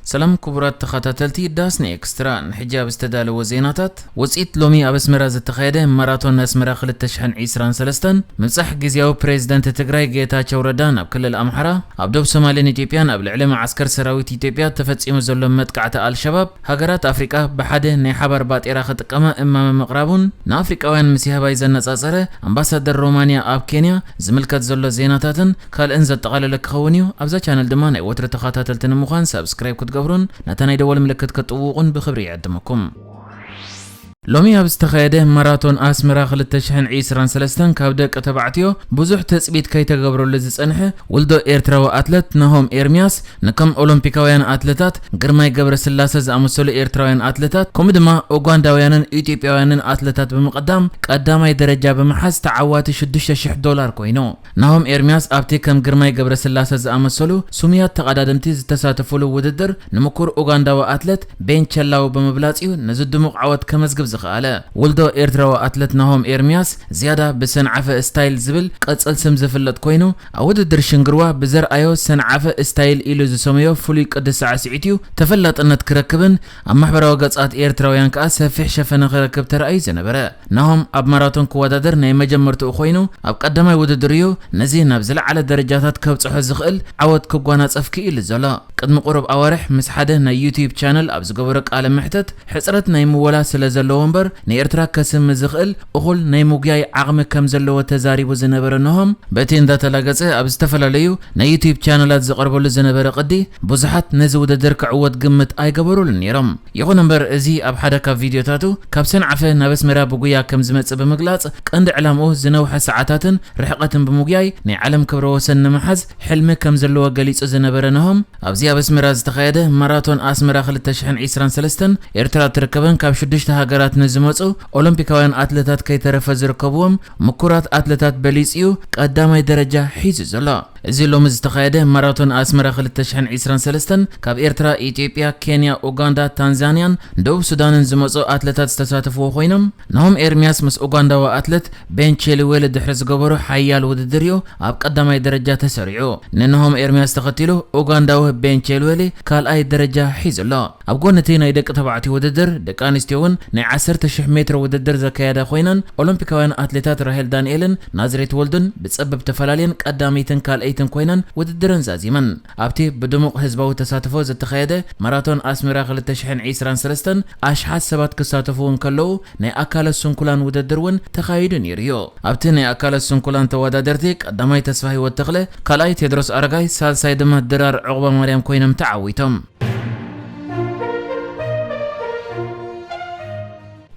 ሰላም ክቡራት ተኸታተልቲ ዳስኒ ኤክስትራ፣ ንሕጂ ኣብ ዝተዳለወ ዜናታት፣ ውፅኢት ሎሚ ኣብ ኣስመራ ዝተኻየደ ማራቶን ኣስመራ ክልተ ሽሕን ዕስራን ሰለስተን ምብጻሕ ግዝያዊ ፕሬዚደንት ትግራይ ጌታቸው ረዳ ናብ ክልል ኣምሓራ ኣብ ዶብ ሶማልን ኢትዮጵያን ኣብ ልዕሊ መዓስከር ሰራዊት ኢትዮጵያ ተፈጺሙ ዘሎ መጥቃዕቲ ኣልሸባብ፣ ሃገራት ኣፍሪቃ ብሓደ ናይ ሓባር ባጤራ ክጥቀማ እማመ ምቕራቡን ንኣፍሪቃውያን ምስ የህባይ ዘነጻጸረ ኣምባሳደር ሮማንያ ኣብ ኬንያ ዝምልከት ዘሎ ዜናታትን ካልእን ዘጠቓለለ ክኸውን እዩ። ኣብዛ ቻነል ድማ ናይ ወትሪ ተኸታተልቲ ንምዃን ሳብስክራይብ ክትገብሩን ነታ ናይ ደወል ምልክት ክትጥውቑን ብኽብሪ ይዕድመኩም። ሎሚ ኣብ ዝተኻየደ ማራቶን ኣስመራ ክልተ ሽሕን ዕስራን ሰለስተን ካብ ደቂ ተባዕትዮ ብዙሕ ትጽቢት ከይተገብረሉ ዝጸንሐ ውልዶ ኤርትራዊ ኣትለት ናሆም ኤርሚያስ ንከም ኦሎምፒካውያን ኣትለታት ግርማይ ገብረስላሰ ዝኣመሰሉ ኤርትራውያን ኣትለታት ከምኡ ድማ ኡጋንዳውያንን ኢትዮጵያውያንን ኣትለታት ብምቕዳም ቀዳማይ ደረጃ ብምሓዝ ተዓዋቲ ሽዱሽተ ሽሕ ዶላር ኮይኑ። ናሆም ኤርሚያስ ኣብቲ ከም ግርማይ ገብረስላሰ ዝኣመሰሉ ስሙያት ተቐዳደምቲ ዝተሳተፉሉ ውድድር ንምኩር ኡጋንዳዊ ኣትለት ቤን ቸላው ብምብላጽ እዩ ነዚ ድሙቕ ዓወት ከመዝግብ ዝኸኣለ። ውልዶ ኤርትራዊ ኣትለት ናሆም ኤርሚያስ ዝያዳ ብሰንዓፈ ስታይል ዝብል ቅጽል ስም ዝፍለጥ ኮይኑ፣ ኣብ ውድድር ሽንግርዋ ብዘርኣዮ ሰንዓፈ ስታይል ኢሉ ዝሰመዮ ፍሉይ ቅዲ ሳዕስዒት እዩ ተፈላጥነት ክረክብን ኣብ ማሕበራዊ ገጻት ኤርትራውያን ከኣ ሰፊሕ ሸፈነ ክረክብ ተራእዩ ዝነበረ። ናሆም ኣብ ማራቶን ክወዳደር ናይ መጀመርትኡ ኮይኑ፣ ኣብ ቀዳማይ ውድድር እዩ ነዚ ናብ ዝለዓለ ደረጃታት ከብጽሖ ዝኽእል ዓወት ክጓናጸፍ ክኢሉ ዘሎ። ቅድሚ ቁሩብ ኣዋርሕ ምስ ሓደ ናይ ዩትዩብ ቻነል ኣብ ዝገበሮ ቃለ መሕተት፣ ሕጽረት ናይ ምወላ ስለ ዘለዎ እምበር ንኤርትራ ከስሚ ዝኽእል እኹል ናይ ምጉያይ ዓቕሚ ከም ዘለዎ ተዛሪቡ ዝነበረ ናሆም፣ በቲ እንዳተላገጸ ኣብ ዝተፈላለዩ ናይ ዩትዩብ ቻነላት ዝቐርበሉ ዝነበረ ቅዲ ብዙሓት ነዚ ውድድር ክዕወት ግምት ኣይገበሩሉን ነይሮም። ይኹን እምበር፣ እዚ ኣብ ሓደ ካብ ቪድዮታቱ ካብ ሰንዓፈ ናብ ኣስመራ ብጉያ ከም ዝመጽእ ብምግላጽ፣ ቀንዲ ዕላምኡ ዝነውሐ ሰዓታትን ርሕቐትን ብምጉያይ ናይ ዓለም ክብረ ወሰን ንምሓዝ ሕልሚ ከም ዘለዎ ገሊጹ ዝነበረ ናሆም፣ ኣብዚ ኣብ ኣስመራ ዝተኻየደ ማራቶን ኣስመራ ክልተ ሽሕን ዕስራን ሰለስተን ኤርትራ ትርከበን ካብ ሽዱሽተ ሃገራት ንዝመጹ ኦሎምፒካውያን ኣትለታት ከይተረፈ ዝርከብዎም ምኩራት ኣትለታት በሊጹ እዩ ቀዳማይ ደረጃ ሒዙ ዘሎ። እዚ ሎሚ ዝተኻየደ ማራቶን ኣስመራ ክልተ ሽሕን ዕስራን ሰለስተን ካብ ኤርትራ፣ ኢትዮጵያ፣ ኬንያ፣ ኡጋንዳ፣ ታንዛንያን ደቡብ ሱዳንን ዝመጹ ኣትለታት ዝተሳተፍዎ ኮይኖም፣ ናሆም ኤርሚያስ ምስ ኡጋንዳዊ ኣትለት ቤን ቼልዌሊ ድሕሪ ዝገበሮ ሓያል ውድድር እዩ ኣብ ቀዳማይ ደረጃ ተሰሪዑ። ንናሆም ኤርሚያስ ተኸቲሉ ኡጋንዳዊ ቤን ቼልዌሊ ካልኣይ ደረጃ ሒዙ ኣሎ። ኣብ ጎኒ እቲ ናይ ደቂ ተባዕትዮ ውድድር፣ ደቂ ኣንስትዮ እውን ናይ ዓሰርተ ሽሕ ሜትሮ ውድድር ዘካየዳ ኮይነን፣ ኦሎምፒካውያን ኣትሌታት ራሄል ዳንኤልን ናዝሬት ወልዱን ብጸበብ ተፈላለየን ቀዳመይትን ካልኣይትን ኮይነን ውድድረን ዛዚመን። ኣብቲ ብድሙቕ ህዝባዊ ተሳትፎ ዝተኻየደ ማራቶን ኣስመራ ክልተ ሽሕን ዕስራን ሰለስተን ኣሽሓት ሰባት ክሳተፉ እንከለዉ፣ ናይ ኣካለ ስንኩላን ውድድር እውን ተኻይዱ ነይሩ እዩ። ኣብቲ ናይ ኣካለ ስንኩላን ተወዳደርቲ ቀዳማይ ተስፋ ህይወት ተኽለ፣ ካልኣይ ቴድሮስ ኣረጋይ፣ ሳልሳይ ድማ ድራር ዕቑባ ማርያም ኮይኖም ተዓዊቶም።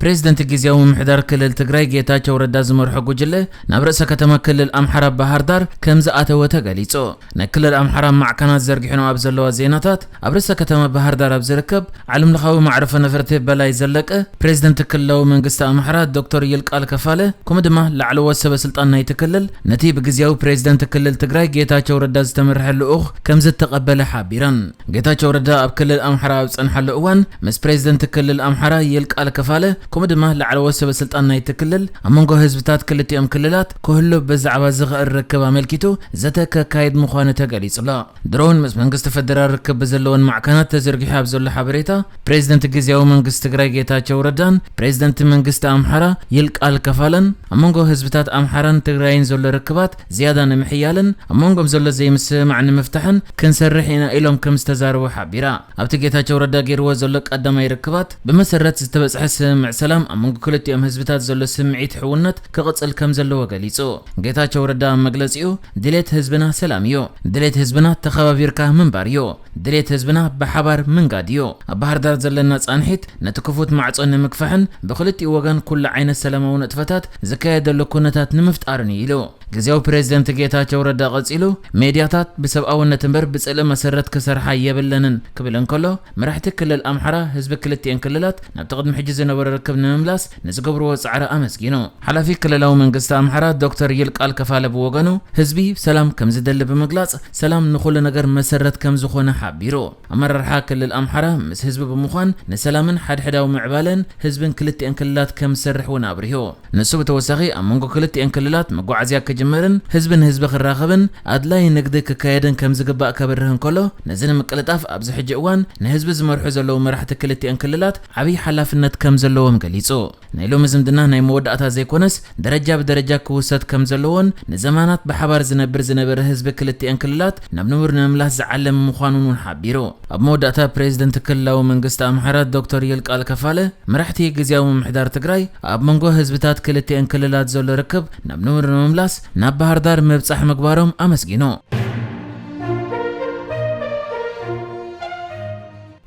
ፕሬዝደንት ግዝያዊ ምምሕዳር ክልል ትግራይ ጌታቸው ረዳ ዝመርሖ ጉጅለ ናብ ርእሰ ከተማ ክልል ኣምሓራ ባህር ዳር ከም ዝኣተወ ተገሊጹ። ናይ ክልል ኣምሓራ ማዕከናት ዘርጊሖም ኣብ ዘለዋ ዜናታት፣ ኣብ ርእሰ ከተማ ባህር ዳር ኣብ ዝርከብ ዓለምለኻዊ መዕርፎ ነፈርቲ በላይ ዘለቀ፣ ፕሬዝደንት ክልላዊ መንግስቲ ኣምሓራ ዶክተር ይልቃል ከፋለ፣ ከምኡ ድማ ላዕለዎት ሰበ ስልጣን ናይቲ ክልል፣ ነቲ ብግዝያዊ ፕሬዝደንት ክልል ትግራይ ጌታቸው ረዳ ዝተመርሐ ልኡኽ ከም ዝተቐበለ ሓቢረን። ጌታቸው ረዳ ኣብ ክልል ኣምሓራ ኣብ ዝጸንሓሉ እዋን፣ ምስ ፕሬዝደንት ክልል ኣምሓራ ይልቃል ከፋለ፣ ከምኡ ድማ ላዕለዎት ሰበ ስልጣን ናይቲ ክልል፣ ኣብ መንጎ ህዝብታት ክልቲኦም ክልላት ክህሉ ብዛዕባ ዝኽእል ርክብ ኣመልኪቱ ዘተ ከካይድ ምዃኑ ተገሊጹ ኣሎ። ድሮን ምስ መንግስቲ ፈደራል ርክብ ብዘለወን ማዕከናት ተዘርጊሑ ኣብ ዘሎ ሓበሬታ፣ ፕሬዝደንት ግዝያዊ መንግስቲ ትግራይ ጌታቸው ረዳን ፕሬዝደንት መንግስቲ ኣምሓራ ይልቃል ከፋለን ኣብ መንጎ ህዝብታት ኣምሓራን ትግራይን ዘሎ ርክባት ዝያዳ ንምሕያልን ኣብ መንጎም ዘሎ ዘይምስምማዕ ንምፍታሕን ክንሰርሕ ኢና ኢሎም ከም ዝተዛረቡ ሓቢራ። ኣብቲ ጌታቸው ረዳ ገይርዎ ዘሎ ቀዳማይ ርክባት ብመሰረት ዝተበጽሐ ስምምዕ ሰላም ኣብ መንጎ ክልቲኦም ህዝብታት ዘሎ ስምዒት ሕውነት ክቕጽል ከም ዘለዎ ገሊጹ። ጌታቸው ረዳ ኣብ መግለጺኡ፣ ድሌት ህዝብና ሰላም እዩ። ድሌት ህዝብና ተኸባቢርካ ምንባር እዩ። ድሌት ህዝብና ብሓባር ምንጋድ እዩ። ኣብ ባህር ዳር ዘለና ጻንሒት ነቲ ክፉት ማዕጾ ንምግፋሕን ብክልቲኡ ወገን ኩሉ ዓይነት ሰላማዊ ንጥፈታት ዝካየደሉ ኩነታት ንምፍጣርን እዩ ኢሉ። ግዝያዊ ፕሬዝደንት ጌታቸው ረዳ ቀጺሉ፣ ሜድያታት ብሰብኣውነት እምበር ብጽልኢ መሰረት ክሰርሓ የብለንን ክብል እንከሎ፣ መራሕቲ ክልል ኣምሓራ ህዝቢ ክልቲኤን ክልላት ናብቲ ቅድሚ ሕጂ ዝነበሮ ርክብ ንምምላስ ንዝገብርዎ ጻዕሪ ኣመስጊኑ። ሓላፊ ክልላዊ መንግስቲ ኣምሓራ ዶክተር ይልቃል ከፋለ ብወገኑ፣ ህዝቢ ሰላም ከም ዝደሊ ብምግላጽ፣ ሰላም ንኹሉ ነገር መሰረት ከም ዝኾነ ሓቢሩ። ኣመራርሓ ክልል ኣምሓራ ምስ ህዝቢ ብምዃን ንሰላምን ሓድሕዳዊ ምዕባለን ህዝብን ክልቲኤን ክልላት ከም ዝሰርሕ እውን ኣብሪሁ። ንሱ ብተወሳኺ ኣብ መንጎ ክልቲኤን ክልላት መጓዓዝያ ክጅ ክጅመርን ህዝቢ ንህዝቢ ክራኸብን ኣድላይ ንግዲ ክካየድን ከም ዝግባእ ከብርህ እንከሎ፣ ነዚ ንምቅልጣፍ ኣብዚ ሕጂ እዋን ንህዝቢ ዝመርሑ ዘለዉ መራሕቲ ክልቲአን ክልላት ዓብዪ ሓላፍነት ከም ዘለዎም ገሊጹ። ናይ ሎሚ ዝምድና ናይ መወዳእታ ዘይኮነስ፣ ደረጃ ብደረጃ ክውሰድ ከም ዘለዎን ንዘማናት ብሓባር ዝነብር ዝነበረ ህዝቢ ክልቲአን ክልላት ናብ ንቡር ንምምላስ ዝዓለመ ምዃኑን እውን ሓቢሩ። ኣብ መወዳእታ ፕሬዝደንት ክልላዊ መንግስቲ ኣምሓራ ዶክተር ይልቃል ከፋለ፣ መራሕቲ ግዝያዊ ምምሕዳር ትግራይ ኣብ መንጎ ህዝብታት ክልቲአን ክልላት ዘሎ ርክብ ናብ ንቡር ንምምላስ ናብ ባህር ዳር ምብጻሕ ምግባሮም ኣመስጊኑ።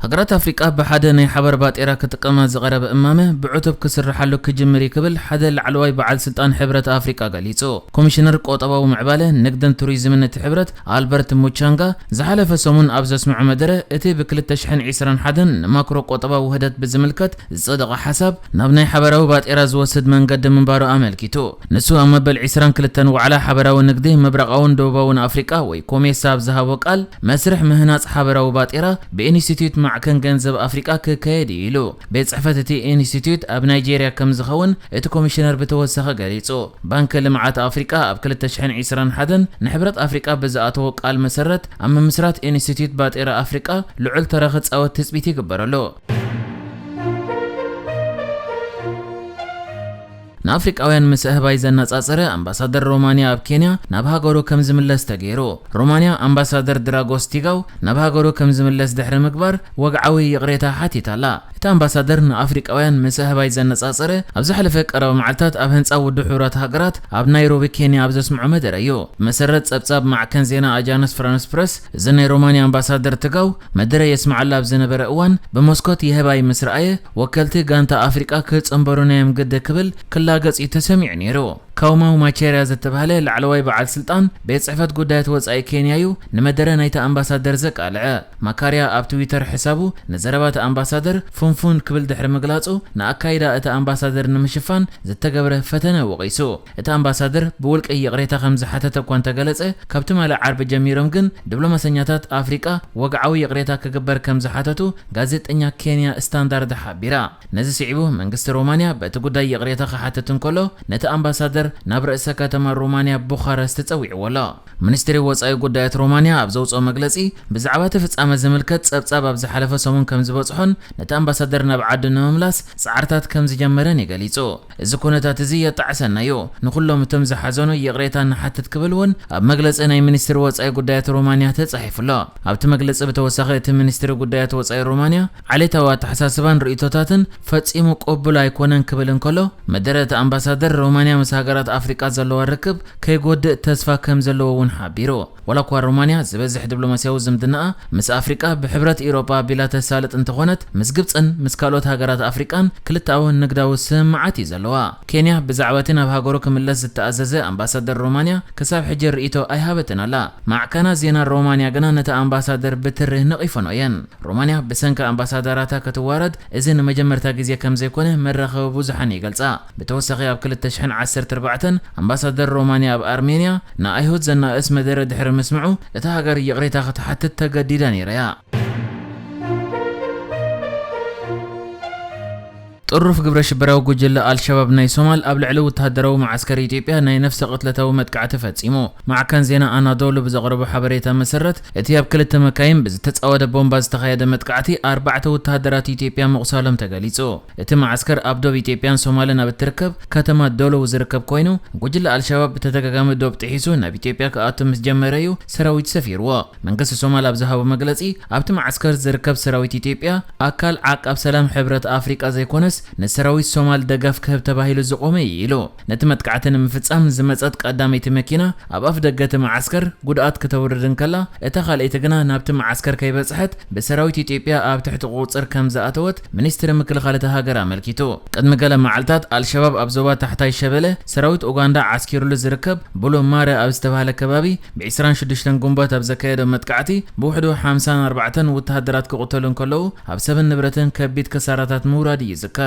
ሃገራት ኣፍሪቃ ብሓደ ናይ ሓባር ባጤራ ክጥቀማ ዝቐረበ እማመ ብዕቱብ ክስርሓሉ ክጅምር እዩ ክብል ሓደ ላዕለዋይ በዓል ስልጣን ሕብረት ኣፍሪቃ ገሊጹ። ኮሚሽነር ቆጠባዊ ምዕባለ፣ ንግድን ቱሪዝምን እቲ ሕብረት ኣልበርት ሙቻንጋ ዝሓለፈ ሰሙን ኣብ ዘስምዖ መደረ፣ እቲ ብ ክልተ ሽሕን ዕስራን ሓደን ንማክሮ ቆጠባዊ ውህደት ብዝምልከት ዝጸደቐ ሓሳብ ናብ ናይ ሓባራዊ ባጤራ ዝወስድ መንገዲ ምንባሩ ኣመልኪቱ። ንሱ ኣብ መበል ዕስራን ክልተን ዋዕላ ሓባራዊ ንግዲ ምብራቓውን ደቡባውን ኣፍሪቃ ወይ ኮሜሳ ኣብ ዝሃቦ ቃል፣ መስርሕ ምህናጽ ሓባራዊ ባጤራ ብኢንስቲትዩት ማዕከን ገንዘብ ኣፍሪቃ ክካየድ እዩ ኢሉ። ቤት ጽሕፈት እቲ ኢንስቲትዩት ኣብ ናይጄርያ ከም ዝኸውን እቲ ኮሚሽነር ብተወሳኺ ገሊጹ። ባንክ ልምዓት ኣፍሪቃ ኣብ ክልተ ሽሕን ዕስራን ሓደን ንሕብረት ኣፍሪቃ ብዝኣተዎ ቃል መሰረት ኣብ ምምስራት ኢንስቲትዩት ባጤራ ኣፍሪቃ ልዑል ተራ ክጻወት ትጽቢት ይግበረሉ። ንኣፍሪቃውያን ምስ ኣህባይ ዘነጻጸረ ኣምባሳደር ሮማንያ ኣብ ኬንያ ናብ ሃገሩ ከም ዝምለስ ተገይሩ። ሮማንያ ኣምባሳደር ድራጎስ ቲጋው ናብ ሃገሩ ከም ዝምለስ ድሕሪ ምግባር ወግዓዊ ይቕሬታ ሓቲታ ኣላ። እቲ ኣምባሳደር ንኣፍሪቃውያን ምስ ኣህባይ ዘነጻጸረ ኣብ ዝሓለፈ ቀረባ መዓልታት ኣብ ህንጻ ውድብ ሕቡራት ሃገራት ኣብ ናይሮቢ ኬንያ ኣብ ዘስምዖ መደረ እዩ። ብመሰረት ጸብጻብ ማዕከን ዜና ኣጃንስ ፍራንስ ፕረስ፣ እዚ ናይ ሮማንያ ኣምባሳደር ትጋው መደረ የስምዓሉ ኣብ ዝነበረ እዋን ብመስኮት የህባይ ምስ ረኣየ፣ ወከልቲ ጋንታ ኣፍሪቃ ክጽንበሩና እዮም ግዲ ክብል ክላገጽ እዩ ተሰሚዑ ነይሩ። ካውማው ማቸርያ ዝተባህለ ላዕለዋይ በዓል ስልጣን ቤት ጽሕፈት ጉዳያት ወጻኢ ኬንያ እዩ ንመደረ ናይቲ ኣምባሳደር ዘቃልዐ። ማካርያ ኣብ ትዊተር ሕሳቡ ንዘረባ እቲ ኣምባሳደር ፍንፉን ክብል ድሕሪ ምግላጹ፣ ንኣካይዳ እቲ ኣምባሳደር ንምሽፋን ዝተገብረ ፈተነ ወቒሱ። እቲ ኣምባሳደር ብውልቂ ይቕሬታ ከም ዝሓተተ እኳ እንተገለጸ፣ ካብ ትማሊ ዓርቢ ጀሚሮም ግን ዲፕሎማሰኛታት ኣፍሪቃ ወግዓዊ ይቕሬታ ክግበር ከም ዝሓተቱ ጋዜጠኛ ኬንያ ስታንዳርድ ሓቢራ። ነዚ ስዒቡ መንግስቲ ሮማንያ በቲ ጉዳይ ይቕሬታ ክሓትት እንከሎ፣ ነቲ ኣምባሳደር ናብ ርእሰ ከተማ ሮማንያ ቡኻረስት ጸዊዕዎ ኣሎ። ሚኒስትሪ ወጻኢ ጉዳያት ሮማንያ ኣብ ዘውጽኦ መግለጺ፣ ብዛዕባ እቲ ፍጻመ ዝምልከት ጸብጻብ ኣብ ዝሓለፈ ሰሙን ከም ዝበጽሖን ነቲ ኣምባሳደር ናብ ዓዱ ንምምላስ ጻዕርታት ከም ዝጀመረን እዩ ገሊጹ። እዚ ኩነታት እዚ የጣዕሰና እዩ፣ ንኹሎም እቶም ዝሓዘኑ ይቕሬታ ንሓትት ክብል እውን ኣብ መግለጺ ናይ ሚኒስትሪ ወጻኢ ጉዳያት ሮማንያ ተጻሒፉ ኣሎ። ኣብቲ መግለጺ ብተወሳኺ እቲ ሚኒስትሪ ጉዳያት ወጻኢ ሮማንያ ዓሌታዊ ኣተሓሳስባን ርእይቶታትን ፈጺሙ ቅቡል ኣይኮነን ክብል እንከሎ፣ መደረ እቲ ኣምባሳደር ሮማንያ ምስ ሃገራት ኣፍሪቃ ዘለዋ ርክብ ከይጎድእ ተስፋ ከም ዘለዎ እውን ሓቢሩ። ዋላ እኳ ሮማንያ ዝበዝሕ ዲፕሎማስያዊ ዝምድናኣ ምስ ኣፍሪቃ ብሕብረት ኢሮጳ ኣቢላ ተሳልጥ እንተኾነት፣ ምስ ግብጽን ምስ ካልኦት ሃገራት ኣፍሪቃን ክልተኣውን ንግዳዊ ስምምዓት እዩ ዘለዋ። ኬንያ ብዛዕባ እቲ ናብ ሃገሩ ክምለስ ዝተኣዘዘ ኣምባሳደር ሮማንያ ክሳብ ሕጂ ርእይቶ ኣይሃበትን ኣላ። ማዕከናት ዜና ሮማንያ ግና ነቲ ኣምባሳደር ብትሪ ነቒፈኖ እየን። ሮማንያ ብሰንኪ ኣምባሳደራታ ክትዋረድ እዚ ንመጀመርታ ግዜ ከም ዘይኮነ መራኸቢ ብዙሓን ይገልጻ። ብተወሳኺ ኣብ ክልተ ሽሕን ዓሰርተ ኣርባዕተን ኣምባሳደር ሮማንያ ኣብ ኣርሜንያ ንኣይሁድ ዘናእስ መደረ ድሕሪ ምስምዑ፣ እታ ሃገር ይቕሬታ ክትሓትት ተገዲዳ ነይራ እያ። ጥሩፍ ግብረ ሽበራዊ ጉጅለ ኣልሸባብ ናይ ሶማል ኣብ ልዕሊ ወተሃደራዊ መዓስከር ኢትዮጵያ ናይ ነፍሰ ቅትለታዊ መጥቃዕቲ ፈጺሙ። ማዕከን ዜና ኣናዶሉ ብዘቕረቦ ሓበሬታ መሰረት፣ እቲ ኣብ ክልተ መካይን ብዝተጻወደ ቦምባ ዝተኻየደ መጥቃዕቲ ኣርባዕተ ወተሃደራት ኢትዮጵያ ምቑሳሎም ተገሊጹ። እቲ መዓስከር ኣብ ዶብ ኢትዮጵያን ሶማልን ኣብ እትርከብ ከተማ ዶሎው ዝርከብ ኮይኑ፣ ጉጅለ ኣልሸባብ ብተደጋጋሚ ዶብ ጥሒሱ ናብ ኢትዮጵያ ክኣቱ ምስ ጀመረ እዩ ሰራዊት ሰፊርዎ። መንግስቲ ሶማል ኣብ ዝሃቦ መግለጺ፣ ኣብቲ መዓስከር ዝርከብ ሰራዊት ኢትዮጵያ ኣካል ዓቃብ ሰላም ሕብረት ኣፍሪቃ ዘይኮነስ፣ ንሰራዊት ሶማል ደገፍ ክህብ ተባሂሉ ዝቖመ እዩ ኢሉ። ነቲ መጥቃዕቲ ንምፍጻም ዝመጸት ቀዳመይቲ መኪና ኣብ ኣፍ ደገ እቲ መዓስከር ጉድኣት ክተውርድ እንከላ፣ እታ ካልኣይቲ ግና ናብቲ መዓስከር ከይበጽሐት ብሰራዊት ኢትዮጵያ ኣብ ትሕቲ ቁጽጽር ከም ዝኣተወት ሚኒስትሪ ምክልኻል እታ ሃገር ኣመልኪቱ። ቅድሚ ገለ መዓልታት ኣልሸባብ ኣብ ዞባ ታሕታይ ሸበለ ሰራዊት ኡጋንዳ ዓስኪሩሉ ዝርከብ ቡሎ ማረ ኣብ ዝተባህለ ከባቢ ብ ዕስራን ሽዱሽተን ግንቦት ኣብ ዘካየዶ መጥቃዕቲ ብውሕዱ ሓምሳን ኣርባዕተን ወተሃደራት ክቕተሉ እንከለዉ፣ ኣብ ሰብን ንብረትን ከቢድ ክሳራታት ምውራዱ ይዝከር።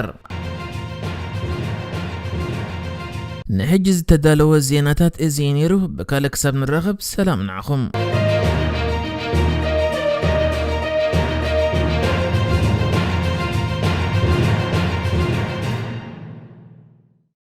ንሕጂ ዝተዳለወ ዜናታት እዚ እዩ ነይሩ። ብካልእ ክሳብ ንራኸብ ሰላም ንዓኹም።